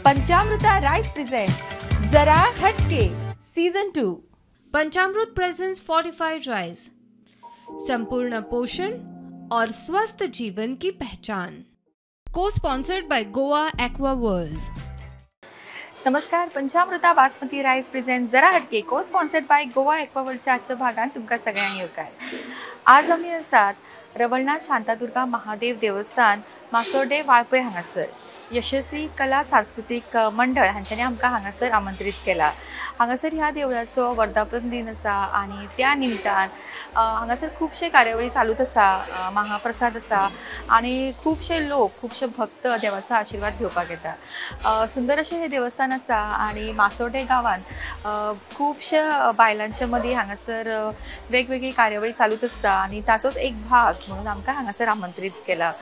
Panchamruta rice present Zara Hatke season 2। Panchamrut presents fortified rice, संपूर्ण पोषण और स्वस्थ जीवन की पहचान। को sponsored by Goa Aqua World. नमस्कार, पंचामृता basmati rice present Zara Hatke co-sponsored by Goa aqua वर्ल्डच्या आजच्या भागात तुमकां सगळ्यांक येवकार। आज आमी आसात रवळनाथ शांतादुर्गा महादेव देवस्थान मासोर्डे वाळपय हांगासर। यशस्वी कला सांस्कृतीक मंडळ हांच्यांनी आमकां हांगासर आमंत्रीत केला। हांगासर ह्या देवळाचो वर्धापन दिन आसा आनी त्या निमतान हांगासर खुबशे कार्यावळी चालूच आसा, महाप्रसाद आसा आनी खुबशे लोक खुबशे भक्त देवाचो आशिर्वाद घेवपाक येता। सुंदर अशें हें देवस्थान आसा आनी मासोर्डे गांवांत खुबशे बायलांच्या मदीं हांगासर वेगवेगळी कार्यावळी चालूच आसता आनी ताचोच एक भाग म्हणून आमकां हांगासर आमंत्रीत केला।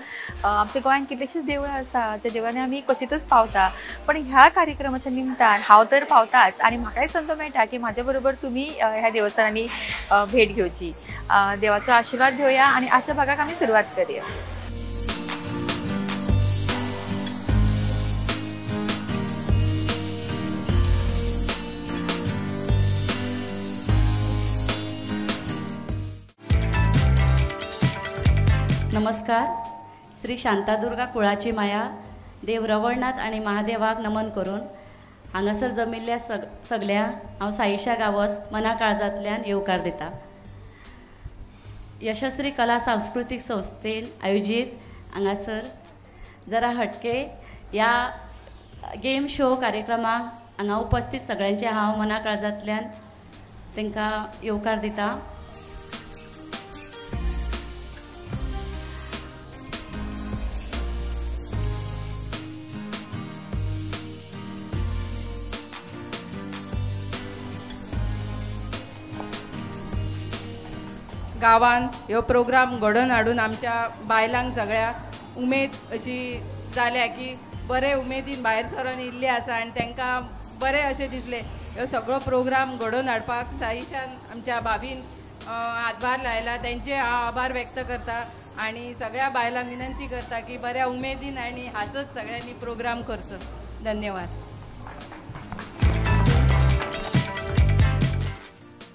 आमच्या गोंयांत कितलींशींच देवळां आसा, त्या देवळांनी आमी क्वचितच पावता, पण ह्या कार्यक्रमाच्या निमतान हांव तर पावताच आनी म्हाकाय संद मेळटा की म्हाजे बरोबर तुमी ह्या देवस्थानांनी भेट घेवची। देवाचो आशिर्वाद घेवया आनी आजच्या भागाक आमी सुरवात करूया। नमस्कार, श्री शांतादुर्गा कुळाची माया देव रवळनाथ आनी महादेवाक नमन करून हांगासर जमिल्ल्या सगळ्या हांव साईशा गांवस मना काळजांतल्यान येवकार दिता। यशस्वी कला सांस्कृतीक संस्थेन आयोजीत हांगासर जरा हटके ह्या गेम शो कार्यक्रमाक हांगा उपस्थित सगळ्यांचे हांव मना काळजांतल्यान तांकां येवकार दिता। गांवांत ह्यो प्रोग्राम घडोवन हाडून आमच्या बायलांक सगळ्या उमेद अशी जाल्या की बरे उमेदीन भायर सरोन येयल्ली आसा आनी तांकां बरें अशें दिसलें। ह्यो सगळो प्रोग्राम घडोवन हाडपाक साईशान आमच्या भाभीन हातभार लायला, तेंचे हांव आभार व्यक्त करता आनी सगळ्या बायलांक विनंती करता की बऱ्या उमेदीन आनी हांसत सगळ्यांनी प्रोग्राम करचो। धन्यवाद।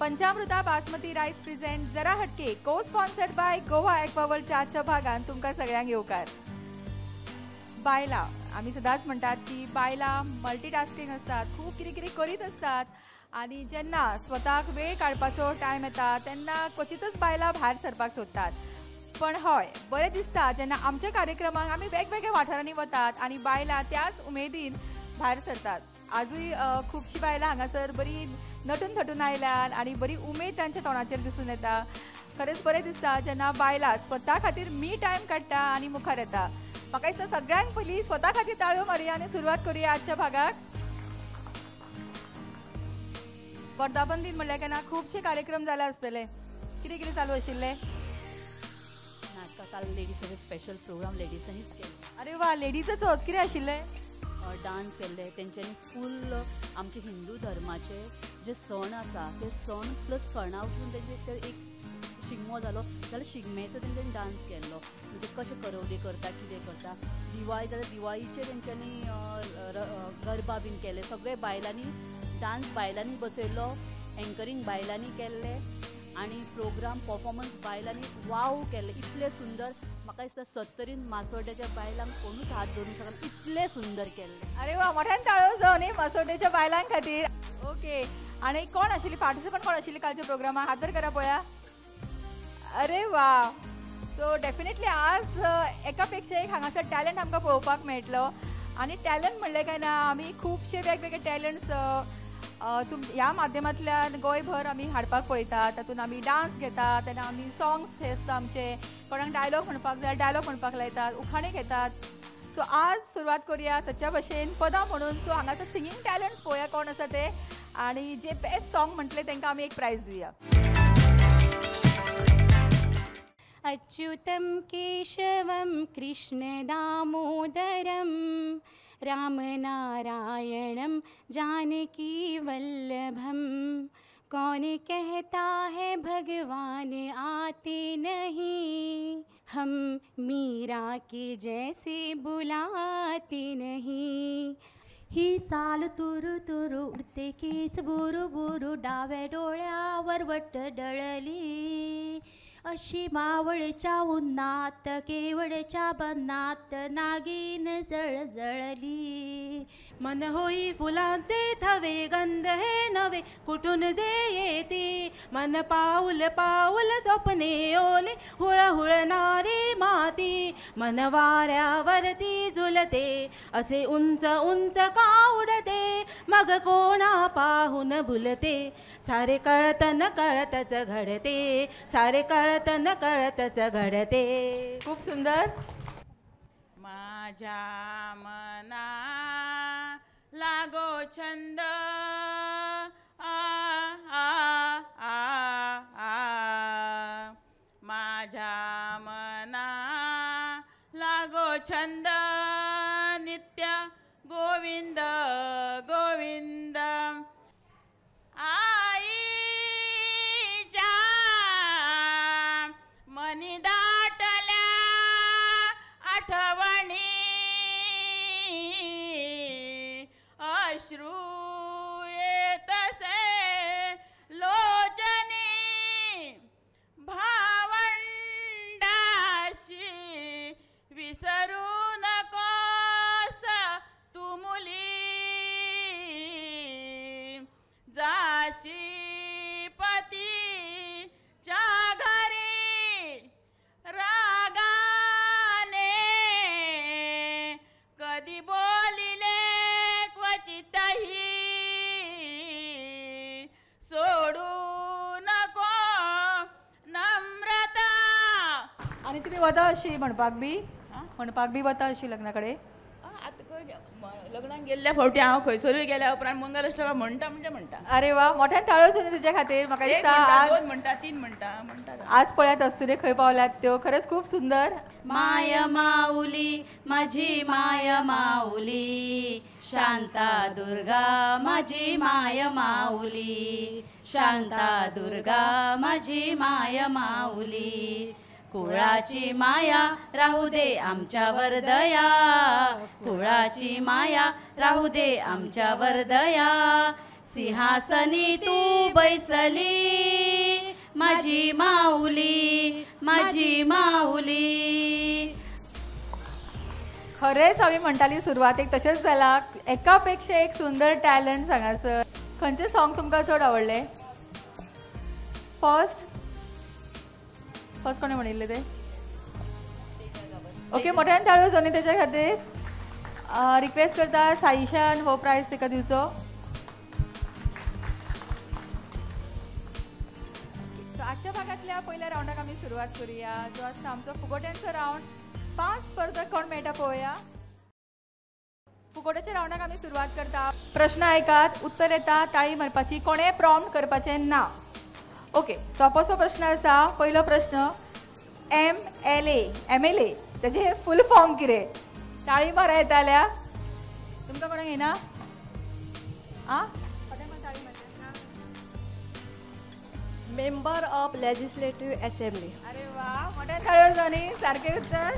पंचामृता basmati rice present Zara Hatke co-sponsored by Goa aqua वर्ल्डच्या आजच्या भागान तुमकां सगळ्यांक येवकार। बायलां आमी सदांच म्हणटात की बायलां मल्टीटास्किंग आसतात, खूब कितें कितें करीत आसतात आनी जेन्ना स्वताक वेळ काडपाचो टायम येता तेन्ना क्वचितच बायलां भायर सरपाक सोदतात। पण हय, बरें दिसता जेन्ना आमच्या कार्यक्रमाक आमी वेगवेगळ्या वाठारांनी वतात आनी बायलां त्याच उमेदीन भायर सरतात। आजूय खुबशीं बायलां हांगासर बरी नटून थटून आयल्यात आनी बरी उमेद तांच्या तोंडाचेर दिसून येता। खरेंच बरें दिसता जेन्ना बायलां स्वता खातीर मी टायम काडटा आनी मुखार येता। म्हाका दिसता सगळ्यांक पयलीं स्वता खातीर ताळयो मारुया आनी सुरवात करुया आजच्या भागाक। वर्धापन दिन म्हणल्यार केन्ना खुबशे कार्यक्रम जाले आसतले, कितें कितें चालू आशिल्लें? नाटकां काल लेडीजांचे स्पेशल प्रोग्राम लेडीजांनीच केले। अरे वा, लेडीजाचोच कितें आशिल्लें? डांस केल्ले तेंच्यांनी, फूल आमचे हिंदू धर्माचे जे सण आसा ते सण प्लस सणा वचून तेंचे एक शिगमो जालो जाल्यार शिगम्याचो तेंच्यांनी डांस केल्लो, म्हणजे कशें करवली करता, कितें करता। दिवाळी जाल्यार दिवाळीचे तेंच्यांनी गरबा बीन केले, सगळे बायलांनी डांस बायलांनी बसयल्लो, एंकरींग बायलांनी केल्लें आनी प्रोग्राम परफॉर्मन्स बायलांनी वाव केल्ले। इतले सुंदर, म्हाका दिसता सत्तरीन मासोड्याच्या बायलांक कोणूच हात धरूंक शकना, इतले सुंदर केल्ले। अरे वा, मोठ्यान ताळयो जावं न्ही मासोड्याच्या बायलां खातीर। ओके, आनी कोण आशिल्ली पार्टिसिपंट कोण आशिल्ली कालच्या प्रोग्रामाक? हात धर करा पळया। अरे वा, सो डेफिनेटली आज एका पेक्षा एक हांगासर टॅलंट आमकां पळोवपाक मेळटलो। आनी टॅलंट म्हणलें काय ना, आमी खुबशे वेगवेगळे टॅलंट्स ह्या माध्यमांतल्यान गोंयभर आमी हाडपाक पळयतात। तातूंत आमी डांस घेतात, तेन्ना आमी सॉंग्स हे आसता आमचे, कोणाक डायलॉग म्हणपाक जाय डायलॉग म्हणपाक लायतात, उखाणे घेतात। सो आज सुरवात करुया सदच्या भशेन पदां म्हणून। सो हांगासर सिंगींग टॅलंट्स पळोवया कोण आसा ते आनी जे बेस्ट सॉंग म्हटले तांकां आमी एक प्रायज दिवया। अच्युतं केशवं कृष्ण दामोदरं राम नारायणं जानकी वल्लभं। कौन कहता है भगवान आते नहीं, हम मीरा के जैसे बुलाते नहीं। ही चाल तुरु तुरु उडते केस बुरु बुरु डाव्या डोळ्यावर वट डळली अशी मावळच्या उन्हात केवडच्या बनात नागीन जळजळली. मन होई फुलांचे थवे गंध हे नवे कुठून जे येते मन पाऊल पाऊल स्वप्ने ओले हुळहुळणारी माती मन वाऱ्यावरती झुलते असे उंच उंच का उडते मग कोणा पाहून भुलते सारे कळत न कळतच घडते सारे कळत न कळतच घडते. खूप सुंदर. माझ्या मना लागो छंद आ आ आ आ माझ्या मना लागो छंद नित्य गोविंद गोविंद. आईच्या मनी दाटल्या आठवणी अश्रू येतसे लोचनी भावंडाशी विसरू नकोस तू मुली जाशी पतीच्या घरी रागाने कधी बोलिले क्वचितही सोडू नको नम्रता. आनी तुमी वता अशी म्हणपाक बी म्हणपाक बी वता अशी लग्ना कडेन? आतां लग्नाक गेल्ल्या फावटी हांव खंयसरूय गेल्या उपरांत मंगलाष्टकां म्हणटा म्हणजे म्हणटा. अरे वा, मोठ्यान ताळयो जावं तुज्या खातीर. म्हाका दिसता दोन म्हणटा तीन म्हणटा म्हणटा. आज पळयात अस्तुरे खंय पावल्यात त्यो, खरेंच खूब सुंदर. माय माऊली माझी माय माऊली शांता दुर्गा माझी माय माऊली शांता दुर्गा माझी माय माऊली. कुळाची माया राहू दे आमच्यावर दया कुळाची माया राहू दे आमच्यावर दया. सिंहासनी तू बैसली माझी माऊली माझी माऊली. खरेंच आमी म्हणटाली सुरवातेक तशेंच जाला, एका पेक्षा एक सुंदर टॅलंट हांगासर. खंयचें सॉंग तुमकां चड आवडलें? फर्स्ट फर्स्ट कोणें म्हणिल्लें तें? ओके, मोठ्यान ताळयो जावनी तेच्या खातीर. रिक्वेस्ट करता साईशान हो प्रायज ताका दिवचो. सो आजच्या भागांतल्या पयल्या रावंडाक आमी सुरवात करुया, जो आसता आमचो फुगोट्यांचो रावंड. 5 स्पर्धक कोण मेळटा पळोवया. फुगोट्याच्या रावंडाक आमी सुरवात करता. प्रश्न आयकात, उत्तर येता, ताळी मारपाची, कोणें प्रॉम्प्ट करपाचें ना. ओके, सोपोसो प्रश्न आसा. पयलो प्रश्न, एम एल ए ताजें फूल फॉर्म कितें? ताळी मारा येताल्या तुमकां कोणाक येना? आ, मेंबर ऑफ लेजिस्लेटिव्ह असेंब्ली. अरे वा, मोठ्यान ताळयो जावनी, सारकें उत्तर.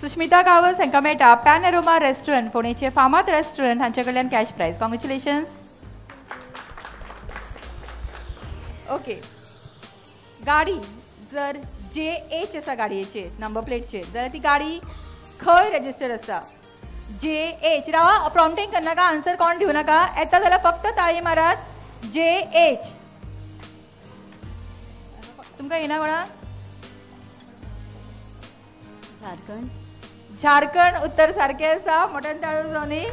सुष्मिता गांवस हांकां मेळटा पॅनरोमा रेस्टॉरंट फोंडेचे फामाद रेस्टॉरंट हांचे कडल्यान कॅश प्रायज. कॉंग्रेच्युलेशन्स. ओके, गाडी जर जे एच आसा गाडयेचेर नंबर प्लेटचेर जाल्यार ती गाडी खंय रेजिस्टर आसा? जे एच. रावा, प्रॉम्प्टिंग करनाका, आन्सर कोण दिवं नाका, येता जाल्यार फक्त ताळी मारात. जे एच. तुमकां येना कोणाक? झारखंड. झारखंड उत्तर सारकें आसा. मोठ्यान ताळयो जावनी.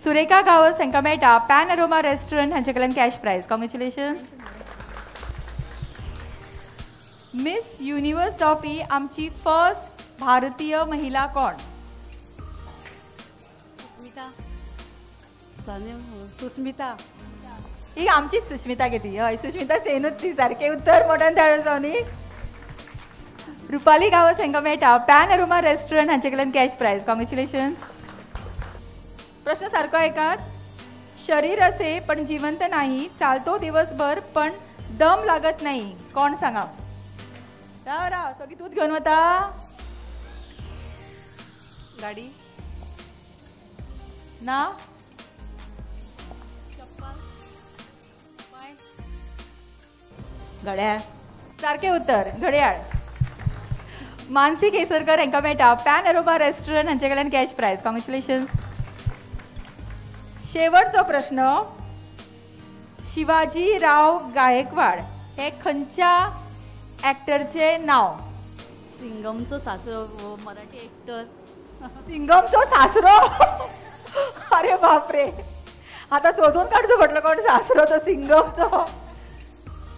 सुरेखा गांवस हांकां मेळटा पॅनरोमा रेस्टॉरंट हांचे कडल्यान cash prize. Congratulations. Miss Universe जावपी आमची फर्स्ट भारतीय महिला कोण? सुस्मिता. सुस्मिता ही आमची सुस्मिता घेती. हय, सुस्मिता सेनूच ती. सारकें उत्तर. मोठ्यान ताळयो जावनी. रुपाली गांवस हांकां मेळटा पॅनरोमा रेस्टॉरंट हांचे कडल्यान कॅश प्रायज. कॉंग्रेच्युलेशन्स. प्रश्न सारको आयकात. शरीर असे पण जिवंत नाही, चालतो दिवसभर पण दम लागत नाही, कोण सांगा? राव राव, सगळी दूध घेवन वता गाडी. ना. घड्याळ. सारकें उत्तर घड्याळ. मानसी केसरकर हांकां मेळटा पॅन अरोबा रेस्टॉरंट हांचे कडल्यान कॅश प्रायज. कॉंग्रेच्युलेशन्स. शेवटचो प्रश्न, शिवाजी राव गायकवाड हे खंयच्या ॲक्टरचे नाव? सिंगमचो सासरो, मराठी ॲक्टर. सिंगमचो सासरो? अरे बापरे, आता सोदून काडचो पडलो कोण सासरो तो सिंगमचो.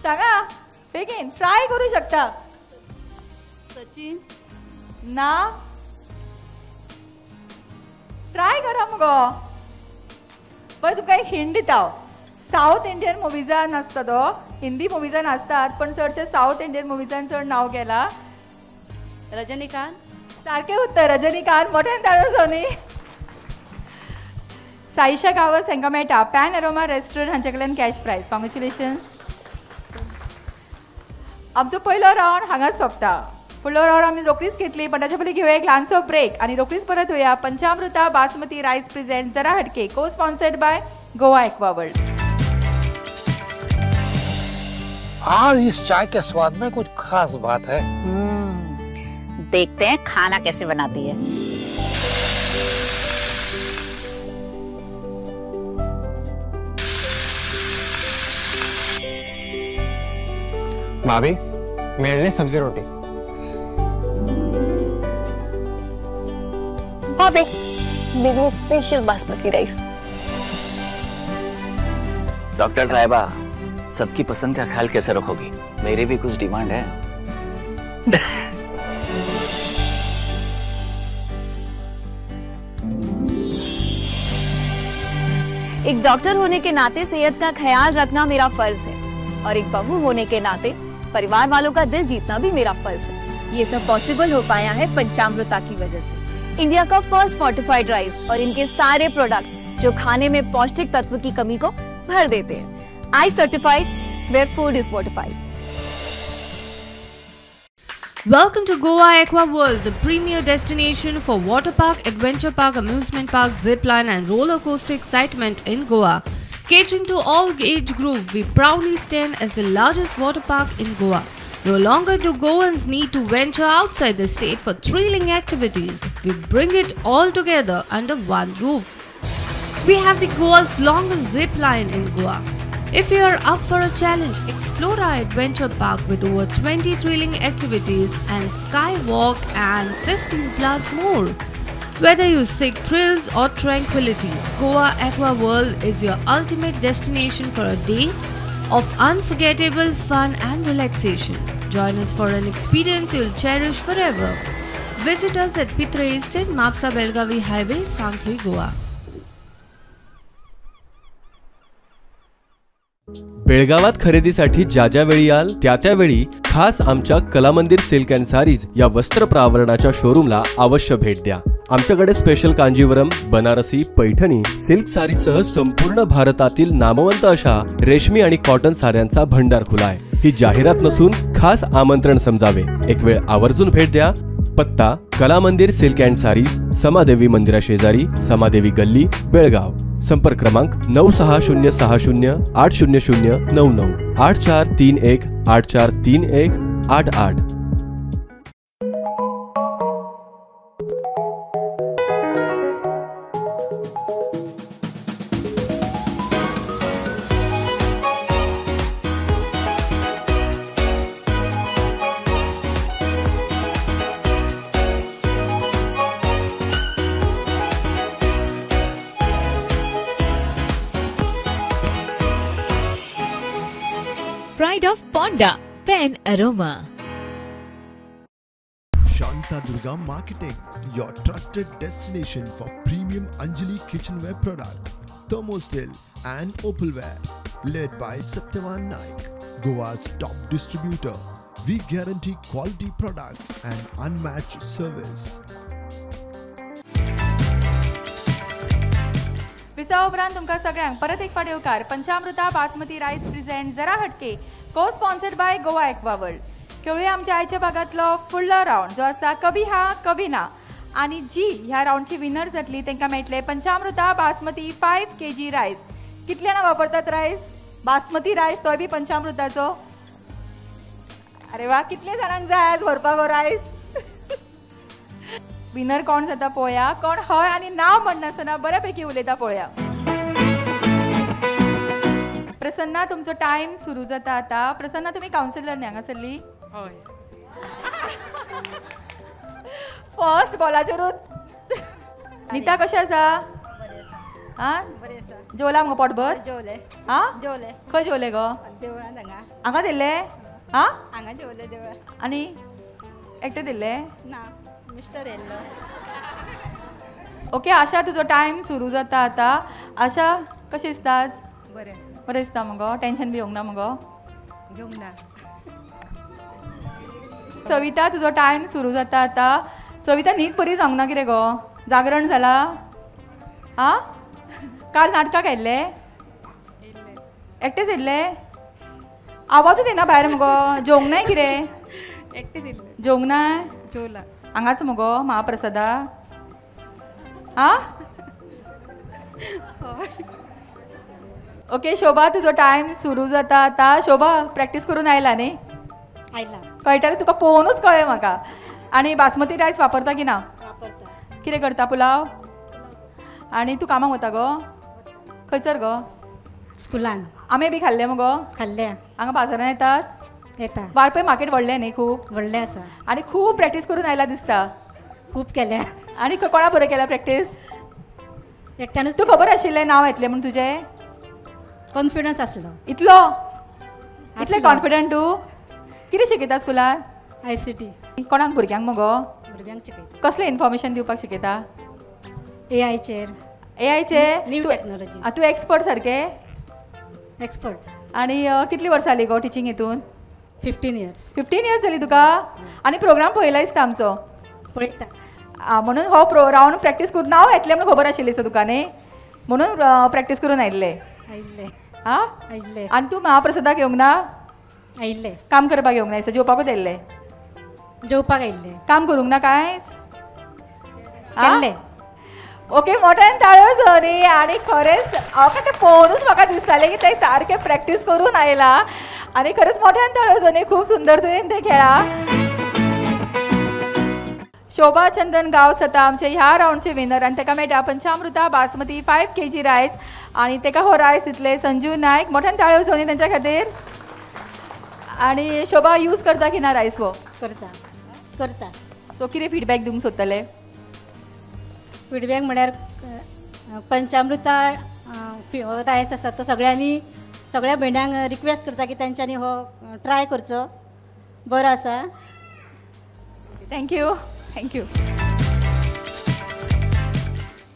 सांगा बेगीन, ट्राय करू शकता. सचिन. ना, ट्राय करा मुगो. पळय तुमकां एक हिंट दिता हांव, सावथ इंडियन मुविजान आसता तो, हिंदी मुविजान आसतात पण चडशे सावथ इंडियन मुविजान चड नांव केलां. रजनीकांत. सारकें उत्तर रजनीकांत. मोठ्यान ताळयो सोनी. साईशा गांवस हांकां मेळटा पॅन अरोमा रेस्टॉरंट हांचे कडल्यान कॅश प्रायज. कॉंग्रेच्युलेशन्स. आमचो पयलो रावंड हांगाच सोंपता. फुडलो रावंड आमी रोखडीच घेतली, पण ताचे पयलीं घेवया एक ल्हानसो ब्रेक आनी रोखडीच परत येवया. पंचामृता basmati rice present Zara Hatke, co-sponsored by Goa एक्वावर्ल्ड. आज इस चाय के स्वाद में कुछ खास बात है. देखते हैं खाना कैसे बनाती है. भाभी, मेरे लिए सब्जी रोटी. भाभी, मेरे स्पेशल बासमती राइस. डॉक्टर साहिबा, सबकी पसंद का ख्याल कैसे रखोगी? मेरी भी कुछ डिमांड है. एक डॉक्टर होने के नाते सेहत का ख्याल रखना मेरा फर्ज है और एक बहू होने के नाते परिवार वालों का दिल जीतना भी मेरा फर्ज है. ये सब पॉसिबल हो पाया है पंचामृता की वजह से. इंडिया का फर्स्ट फोर्टिफाइड राइस और इनके सारे प्रोडक्ट जो खाने में पौष्टिक तत्व की कमी को भर देते हैं. I certified where food is fortified. Welcome to Goa Aqua World, the premier destination for water park, adventure park, amusement park, zip line and roller coaster excitement in Goa. Catering to all age group, we proudly stand as the largest water park in Goa. No longer do Goans need to venture outside the state for thrilling activities. We bring it all together under one roof. We have the Goa's longest zip line in Goa. If you are up for a challenge, explore our adventure park with over 20 thrilling activities and skywalk and 15 plus more. Whether you seek thrills or tranquility, Goa Aqua World is your ultimate destination for a day of unforgettable fun and relaxation. Join us for an experience you'll cherish forever. Visit us at Pitre Estate, Mapsa Belgavi Highway, Sankhli, Goa. बेळगावात खरेदीसाठी ज्या ज्या वेळी याल त्या त्यावेळी खास आमच्या Kalamandir silk and saris या वस्त्र प्रावरणाच्या शोरूमला अवश्य भेट द्या. आमच्याकडे स्पेशल कांजीवरम, बनारसी, पैठणी, सिल्क सारीसह संपूर्ण भारतातील नामवंत अशा रेशमी आणि कॉटन साड्यांचा भंडार खुला आहे. ही जाहिरात नसून खास आमंत्रण समजावे. एक वेळ आवर्जून भेट द्या. पत्ता कलामंदिर सिल्क अँड सारीज, समादेवी मंदिरा शेजारी, समादेवी गल्ली, बेळगाव. संपर्क क्रमांक 960608 00099 8431 8431 88. Pride of Ponda, Pen Aroma. Shanta Durga Marketing, your trusted destination for premium Anjali kitchenware product, thermosteel and opalware. Led by Satyavan Naik, Goa's top distributor. We guarantee quality products and unmatched service. विसावा उपरांत तुमकां सगळ्यांक परत एक फावट येवकार. पंचामृता basmati rice present Zara Hatke, co-sponsored by Goa aqua world. खेळुया आमच्या आयच्या भागांतलो फुडलो रावंड जो आसा कभी हा कभी ना. आनी जी ह्या रावंडची विनर जातली तांकां मेळटले पंचामृता बासमती 5 kg rice. कितले जाणां वापरतात रायस? बासमती रायस तोय बी पंचामृताचो. अरे वा, कितले जाणांक जाय आज व्हरपाक हो रायस? विनर कोण जाता पळोवया. कोण हय आनी नांव म्हणनासतना बऱ्या पैकी उलयता पळोवया. प्रसन्ना, तुमचो टायम सुरू जाता आतां. प्रसन्ना, तुमी कावन्सिलर न्ही हांगासरली? हय. फर्स्ट बॉलाचेरूच. नीता, कशें आसा? आं, जेवला मुगो पोटभर? जेवले. आं, जेवले. खंय जेवले गो? देवळान. हांगा हांगा दिल्ले? आं, हांगा जेवले देवळान. आनी एकटें दिल्ले? ना, मिस्टर येयल्लो. ओके आशा, तुजो टायम सुरू जाता आतां. आशा, कशें दिसता आज? बरें आसा. बरें दिसता मुगो? टेंशन बी येवंक ना मुगो? घेवंक ना. सविता, तुजो टायम सुरू जाता आतां. सविता, न्हीद बरी जावंक ना कितें गो? जागरण जाला? आं, काल नाटकाक आयिल्ले? एकटेच येयल्ले? आवाजूच येना भायर मुगो. जेवंक नाय कितें? एकटेच येयल्ले. जेवंक नाय? जेवला. हांगाच मुगो महाप्रसादा? आं, ओके शोभा, तुजो टायम सुरू जाता आतां. शोभा, प्रॅक्टीस करून आयला न्ही? आयला. कळटालें तुका पळोवनूच कळ्ळें म्हाका. आनी बासमती रायस वापरता की ना? वापरता. कितें करता? पुलाव? आनी तूं कामाक वता गो? खंयसर गो? स्कुलान. आमे बी खाल्ले मुगो? खाल्ले. हांगा बाजारान येतात? येता. वाळपय मार्केट व्हडलें न्ही? खूब व्हडलें आसा. आनी खूब प्रॅक्टीस करून आयला दिसता. खूब केल्या. आनी कोणा बरें केल्या प्रॅक्टीस? एकट्यानूच. तूं खबर आशिल्लें नांव येतलें म्हूण तुजें? कॉन्फिडन्स आसलो. इतलो इतलें कॉन्फिडंट तूं? कितें शिकयता स्कुलान? ICT. कोणाक? भुरग्यांक मुगो? भुरग्यांक शिकयता. कसलें इन्फॉर्मेशन दिवपाक शिकयता? AIचेर. AIचेर? New technology. तूं एक्सपर्ट सारकें? एक्सपर्ट. आनी कितलीं वर्सां जालीं गो टिचींग हितून? 15 इयर्स. 15 इयर्स जालीं तुका? आनी प्रोग्राम पळयला दिसता आमचो? पळयता. आं, म्हणून हो रावंड प्रॅक्टीस करून नांव येतलें म्हणून खबर आशिल्लें दिसता तुका न्ही, म्हणून प्रॅक्टीस करून आयिल्लें. आयिल्लें. आं, आयिल्लें. आनी तूं महाप्रसादाक येवंक ना? आयिल्लें. काम करपाक येवंक ना दिसता, जेवपाकूच आयिल्लें? जेवपाक आयिल्लें. काम करूंक ना कांयच? केल्लें. ओके, मोठ्यान ताळयो सरी. आनी खरेंच हांव तें पळोवनूच म्हाका दिसतालें की तें सारकें प्रॅक्टीस करून आयला. आनी खरेंच मोठ्यान ताळयो सरी, खूब सुंदर तरेन तें खेळा. शोभा चंदन गांवस जाता आमचे ह्या रावंडचे विनर आनी ताका मेळटा पंचामृता बासमती 5 kg rice. आनी ताका हो रायस दितले संजीव नायक. मोठ्यान ताळयो सरी तेंच्या खातीर. आनी शोभा, यूज करता की ना रायस हो? करता करता. सो कितें फिडबॅक दिवंक सोदतले? फिडबॅक म्हळ्यार पंचामृता रायस आसा तो सगळ्यांनी, सगळ्या भयण्यांक रिक्वेस्ट करता की तेंच्यांनी हो ट्राय करचो, बरो आसा. Thank you. Thank you.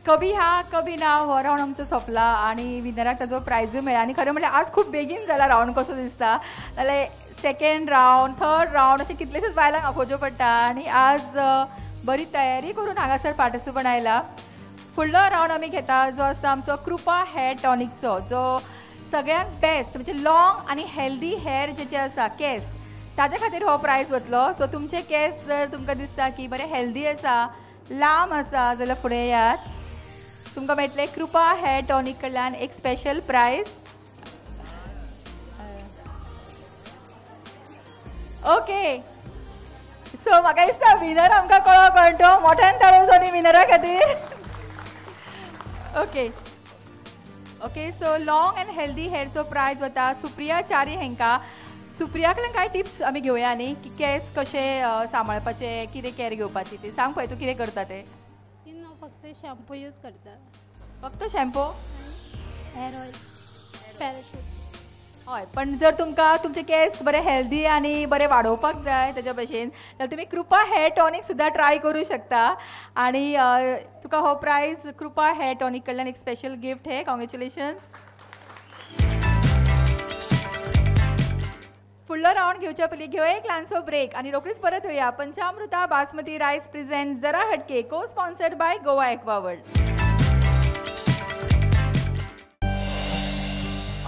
कभी हा कभी ना हो रावंड आमचो सोंपला आनी विनराक ताजो प्रायजूय मेळ्ळा. आनी खरें म्हणल्यार आज खूब बेगीन जाला रावंड कसो दिसता, नाल्यार सेकेंड रावंड थर्ड रावंड अशें कितलेशेच बायलांक आपोवच्यो पडटा. आनी आज बरी तयारी करून हांगासर पार्टिसिपंट आयला. फुडलो रावंड आमी घेता जो आसा आमचो कृपा हेअर टॉनिकचो, जो सगळ्यांत बेस्ट म्हणजे लॉंग आनी हेल्दी हेअर जेचे आसा केस, ताज्या खातीर हो प्रायज वतलो. सो तुमचे केस जर तुमकां दिसता की बरे हेल्दी आसा, लांब आसा, जाल्यार फुडें येयात, तुमकां मेळटलें कृपा हेअर टॉनिक कडल्यान एक स्पेशल प्रायज. ओके, सो म्हाका दिसता विनर आमकां कळ्ळो कोण तो. मोठ्यान ताळयो जावनी विनरा खातीर. Okay okay, so long and healthy हेअरचो प्रायज वता सुप्रिया च्यारी हेंकां. सुप्रिया कडल्यान कांय टिप्स आमी घेवया न्ही, की केस कशे सांबाळपाचे, कितें कॅर घेवपाची ती सांग पळय. तूं कितें करता तें? फक्त शॅम्पू यूज करता. फक्त शॅम्पू? Hair oil, parachute. हय, पण जर तुमकां तुमचे केस बरे हेल्दी आनी बरे वाडोवपाक जाय ताच्या भशेन, जाल्यार तुमी कृपा हेअर टॉनिक सुद्दां ट्राय करूं शकता. आनी तुका हो प्रायज कृपा हेअर टॉनिक कडल्यान एक स्पेशल गिफ्ट हे. कॉंग्रेच्युलेशन्स. फुडलो रावंड घेवच्या पयलीं घेवया एक ल्हानसो ब्रेक आनी रोखडीच परत येवया. पंचामृता basmati rice present Zara Hatke, co-sponsored by Goa एक्वावर्ल्ड.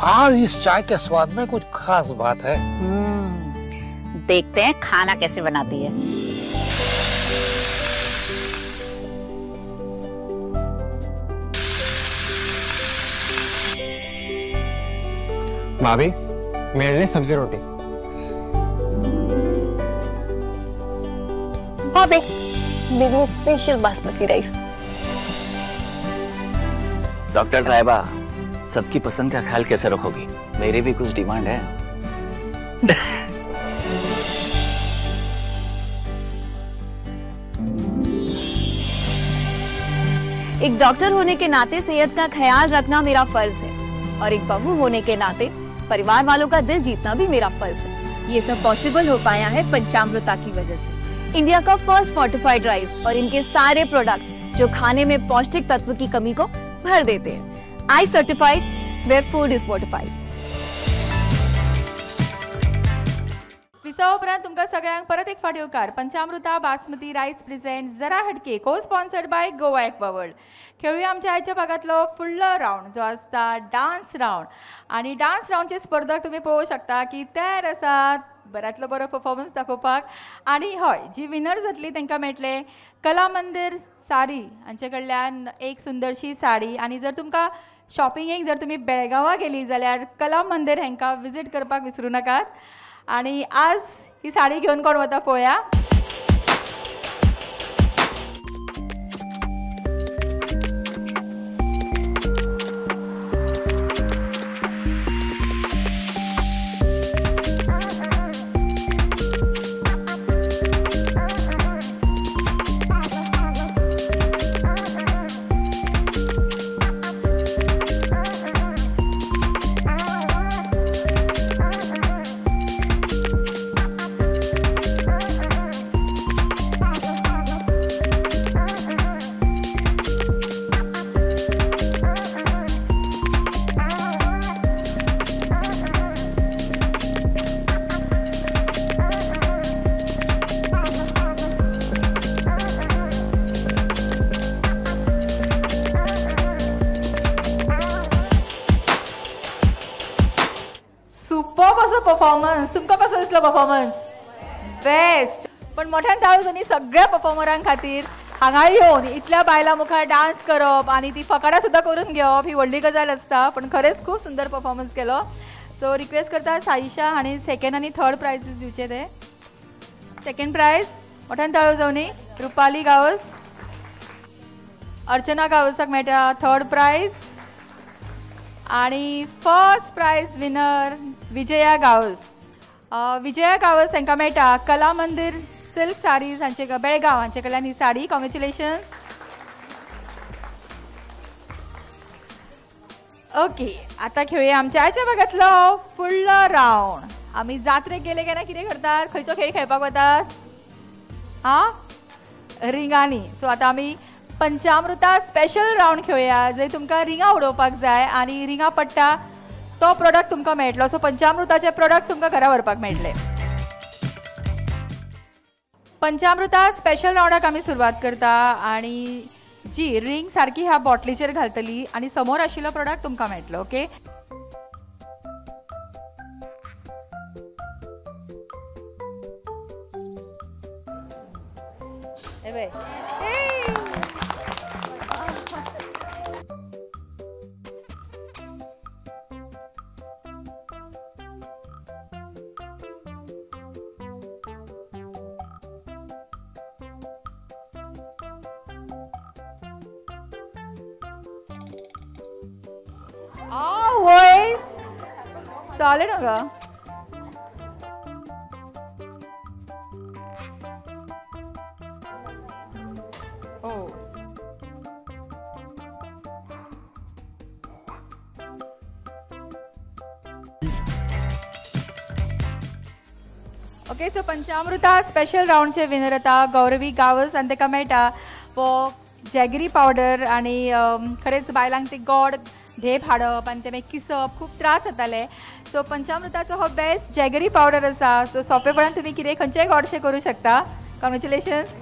आज इस चाय के स्वाद में कुछ खास बात है. देखते हैं खाना कैसे बनाती है. भाभी, मेरे लिए सब्जी रोटी। भाभी, मेरे लिए स्पेशल बासमती राइस। डॉक्टर साहिबा, सबकी पसंद का ख्याल कैसे रखोगी? मेरी भी कुछ डिमांड है। एक डॉक्टर होने के नाते सेहत का ख्याल रखना मेरा फर्ज है और एक बहू होने के नाते परिवार वालों का दिल जीतना भी मेरा फर्ज है। ये सब पॉसिबल हो पाया है पंचामृता की वजह से। इंडिया का फर्स्ट फोर्टिफाइड राइस और इनके सारे प्रोडक्ट जो खाने में पौष्टिक तत्व की कमी को भर देते हैं। I certified where food is fortified. विसवा उपरांत तुमकां सगळ्यांक परत एक फावट येवकार। पंचामृता basmati rice present Zara Hatke co-sponsored by Goa aqua world. खेळुया आमच्या आयच्या भागांतलो फुडलो रावंड जो आसता डान्स रावंड। आनी डान्स रावंडचे स्पर्धक तुमी पळोवंक शकता की तयार आसात बऱ्यांतलो बरो परफॉर्मन्स दाखोवपाक। आनी हय, जी विनर जातली तांकां मेळटले कला मंदिर साडी हांचे कडल्यान एक सुंदरशी साडी। आनी जर तुमकां शॉपिंगेक जर तुमी बेळगांवां गेली जाल्यार कला मंदिर हांकां विजीट करपाक विसरूं नाकात। आनी आज ही साडी घेवन कोण वता पळोवया। परफॉर्मन्स तुमकां कसो दिसलो? Performance best. पण मोठ्यान ताळयो जावनी सगळ्या परफॉर्मरां खातीर हांगा येवन इतल्या बायलां मुखार डान्स करप आनी ती फकाणां सुद्दां करून घेवप ही व्हडली गजाल आसता। पण खरेंच खूब सुंदर परफॉर्मन्स केलो। सो रिक्वेस्ट करता साईशा हांणी सेकंड आनी थर्ड प्रायजीस दिवचे ते। सेकंड प्रायज मोठ्यान ताळयो जावनी रुपाली गांवस, अर्चना गांवसाक मेळटा थर्ड प्रायज आनी first prize winner Vijaya Gawas. Vijaya Gawas हांकां मेळटा कला मंदिर सिल्क साडीज हांचे बेळगांव हांचे कडल्यान ही साडी। कॉंग्रेच्युलेशन। ओके, आतां खेळुया आमच्या आयच्या भागांतलो फुडलो रावंड। आमी जात्रेक गेले काय ना कितें करतात? खंयचो खेळ खेळपाक वतात? आं, रिंगांनी। सो आतां आमी पंचामृता स्पेशल रावंड खेळुया जंय तुमकां रिंगां उडोवपाक जाय आनी रिंगां पडटा तो प्रोडक्ट तुमकां मेळटलो। सो पंचामृताचे प्रोडक्ट तुमकां घरा व्हरपाक मेळटले। पंचामृता स्पेशल रावंडाक आमी सुरवात करता आनी जी रिंग सारकी ह्या बॉटलीचेर घालतली आनी समोर आशिल्लो प्रोडक्ट तुमकां मेळटलो। ओके, चालेल ना ग? ओ ओके, सो पंचामृता स्पेशल रावंडचे विनर आता गौरवी गावस आनी ताका मेळटा वो जॅगरी पावडर। आनी खरेंच बायलांक ती गोड धेप हाडप आनी ते मागीर किसप खूब त्रास जाताले। सो पंचामृताचो हो बेस्ट जॅगरी पावडर आसा। सो सोंपेपणान तुमी कितें खंयचेय गोडशें करूं शकता। कॉंग्रेच्युलेशन्स।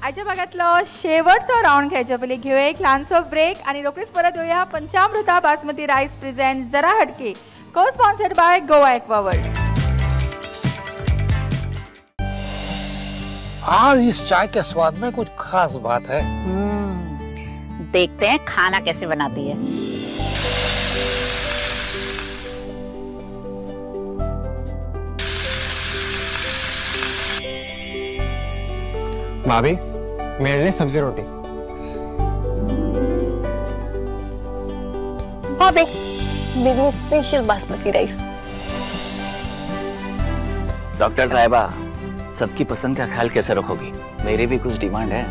आयच्या भागांतलो शेवटचो रावंड खेळचे पयलीं घेवया एक ल्हानसो ब्रेक आनी रोखडीच परत येवया पंचामृता basmati rice present Zara Hatke co sponsored by Goa Aqua World. आज इस चाय के स्वाद में कुछ खास बात है। देखते हैं खाना कैसे बनाती है। भाभी, मेरे लिए सब्जी रोटी। भाभी, मेरे लिए स्पेशल बासमती राइस। डॉक्टर साहिबा, सबकी पसंद का ख्याल कैसे रखोगी? मेरी भी कुछ डिमांड है।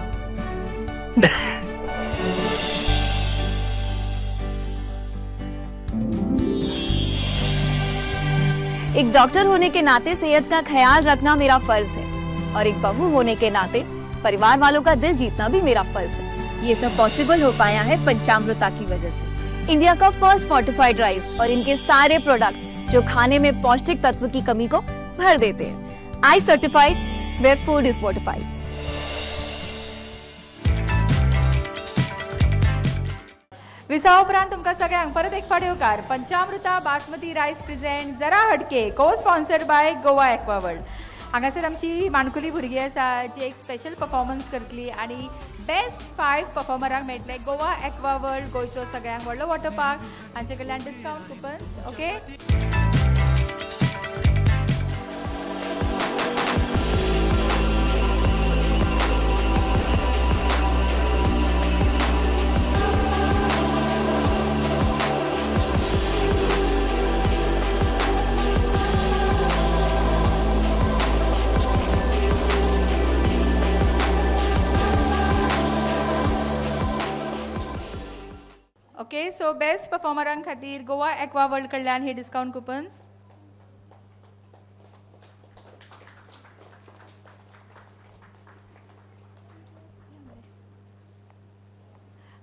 एक डॉक्टर होने के नाते सेहत का ख्याल रखना मेरा फर्ज है और एक बहू होने के नाते परिवार वालों का दिल जीतना भी मेरा फर्ज है। ये सब पॉसिबल हो पाया है पंचामृता की वजह से। इंडिया का फर्स्ट फोर्टिफाइड राइस और इनके सारे प्रोडक्ट जो खाने में पौष्टिक तत्व की कमी को भर देते हैं। I certified where food is fortified. विसावा उपरांत तुमकां सगळ्यांक परत एक फावट येवकार। पंचामृता बासमती रायस प्रेझेंट जरा हटके co sponsored by Goa Aquaworld. हांगासर आमची माणकुली भुरगीं आसा जी एक स्पेशल परफॉर्मन्स करतली आनी बेस्ट 5 परफॉर्मरांक मेळटले गोवा एक्वावर्ल्ड गोंयचो सगळ्यांक व्हडलो वॉटर पार्क हांचे कडल्यान discount coupons. Okay, okay, so best परफॉर्मरां खातीर गोवा एक्वा वर्ल्ड कडल्यान हे discount coupons.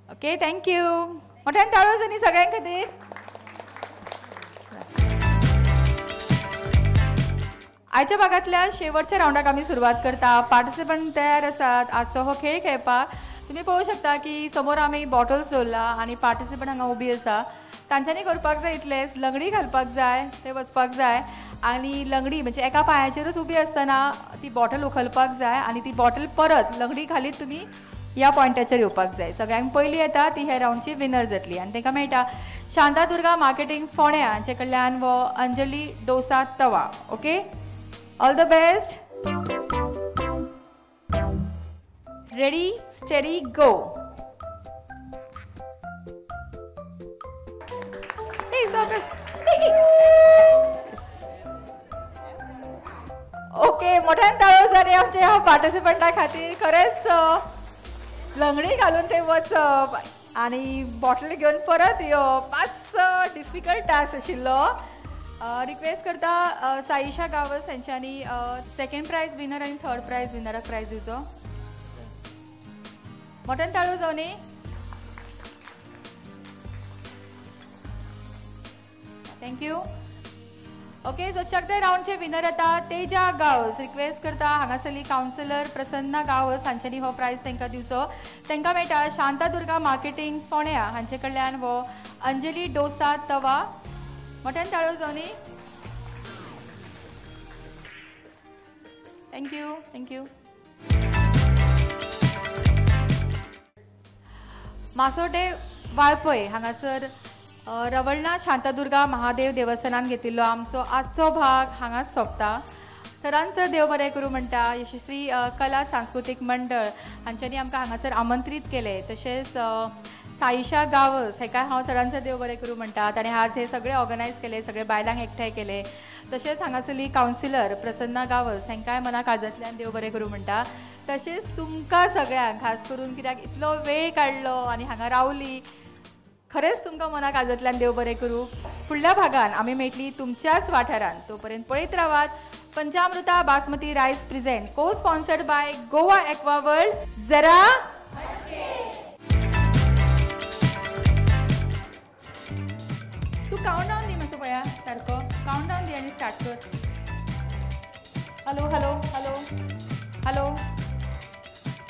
Okay, thank you. मोठ्यान ताळो जावनी सगळ्यां खातीर। आयच्या भागांतल्या शेवटच्या रावंडाक आमी सुरवात करता। पार्टिसिपंट तयार आसात आजचो हो खेळ खेळपाक। तुम्ही पळोवंक शकता की समोर आमी बॉटल्स दवरला आनी पार्टिसिपंट हांगा उबी आसा। तांच्यांनी करपाक जाय इतलेंच, लंगडी घालपाक जाय, ते वचपाक जाय आनी लंगडी म्हणजे एका पांयाचेरूच उबी आसतना ती बॉटल उखलपाक जाय आनी ती बॉटल परत लंगडी घालीत तुमी ह्या पॉयंटाचेर येवपाक जाय। सगळ्यांक पयली येता ती ह्या रावंडची विनर जातली आनी तांकां मेळटा शांतादुर्गा मार्केटींग फोंड्या हांचे कडल्यान वो Anjali dosa tawa. Okay, all the best. Ready, steady, go. Hey, Socus. Okay, मोठ्यान ताळो जाली आमच्या ह्या पार्टिसिपंटा खातीर। खरेंच लंगडी घालून ते वचप आनी बॉटल घेवन परत येवप मातसो डिफिकल्ट टास्क आशिल्लो। रिक्वेस्ट करता साईशा गांवस हेंच्यांनी सेकंड प्रायज विनर आनी थर्ड प्रायज विनराक प्रायज दिवचो। मोठ्यान ताळो जावनी। Thank you. Okay, so Chakde रावंडचे विनर येता तेजा गांवस। रिक्वेस्ट करता हांगासरली कावन्सिलर प्रसन्ना गांवस हांच्यांनी हो प्रायज तांकां दिवचो। तांकां मेळटा शांतादुर्गा मार्केटींग फोंड्या हांचे कडल्यान हो अंजली डोसा तवा। मोठ्यान ताळो जावनी। Thank you, thank you. Masode Valpoi हांगासर रवळना शांतादुर्गा महादेव देवस्थानान घेतिल्लो आमचो आजचो भाग हांगा सोंपता। चडान चड देव बरें करूं म्हणटा यशस्वी कला सांस्कृतीक मंडळ हांच्यांनी आमकां हांगासर आमंत्रीत केलें। तशेंच साईशा गांवस हेका हांव चडान चड देव बरें करूं म्हणटा, ताणें आज हे सगळें ऑर्गनायज केलें, सगळे बायलांक एकठांय केलें। तशेंच हांगासरली कावन्सिलर प्रसन्ना गांवस हेंकांय मना काळजांतल्यान देव बरें करूं म्हणटा। तशेंच तुमकां सगळ्यांक खास करून कित्याक इतलो वेळ काडलो आनी हांगा रावली, खरेंच तुमकां मना काळजांतल्यान देव बरें करूं। फुडल्या भागान आमी मेळटली तुमच्याच वाठारान, तो पर्यंत पळयत रावात Panchamruta basmati rice present co sponsored by Goa Aquaworld. जरा तूं कावंट डावन दी मातसो पळया, सारको कावंट डावन दी आनी स्टार्ट कर। हॅलो हॅलो हॅलो हॅलो,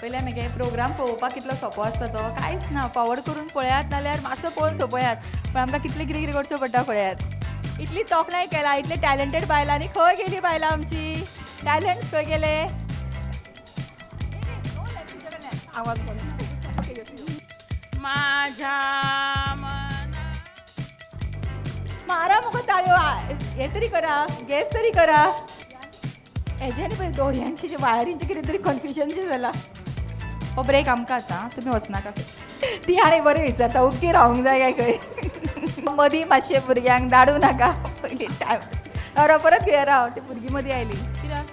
पयल्या मगे प्रोग्राम पळोवपाक कितलो सोंपो आसता तो, कांयच ना, फॉवर्ड करून पळयात नाल्यार मातसो पळोवन सोंपयात, पण आमकां कितले कितें कितें करचें पडटा पळयात। इतली तोखणाय केला, इतले टॅलंटेड बायलां, आनी खंय गेली बायलां आमची, टॅलंट खंय गेले? आवाज माझ्या मारा मुगो ताळयो, हे तरी करा, गॅस तरी करा। हेजे न्ही पळय दोरयांचे जे वायरींचे कितें तरी कन्फ्युजन जें जालां. हो ब्रेक आमकां आसा, तुमी वचनाका. ती आनी बरें विचारता ओके रावंक जाय काय खंय. मदीं मातशें भुरग्यांक धाडूं नाका पयलीं टायम. राव परत घेया राव, ती भुरगीं मदीं आयली कित्याक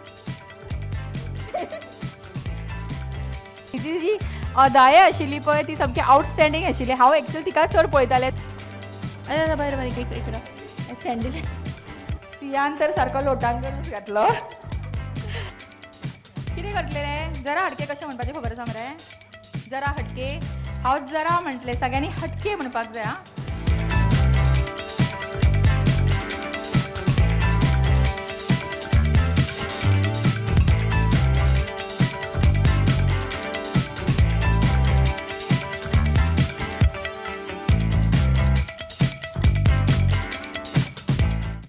तिची जी अदाय आशिल्ली पळय ती सामकी आउटस्टँडींग आशिल्ली. हांव एक्चुअली तिका चड पळयतालें. अरे बरें बरें इकडे इकडं सँडील सियान तर सारको लोटांगणूच घातलो. कितें करतलें रे जरा हटके कशें म्हणपाचें खबर आसा मरे? जरा हटके, हांव जरा म्हटलें सगळ्यांनी हटके म्हणपाक जाय. आं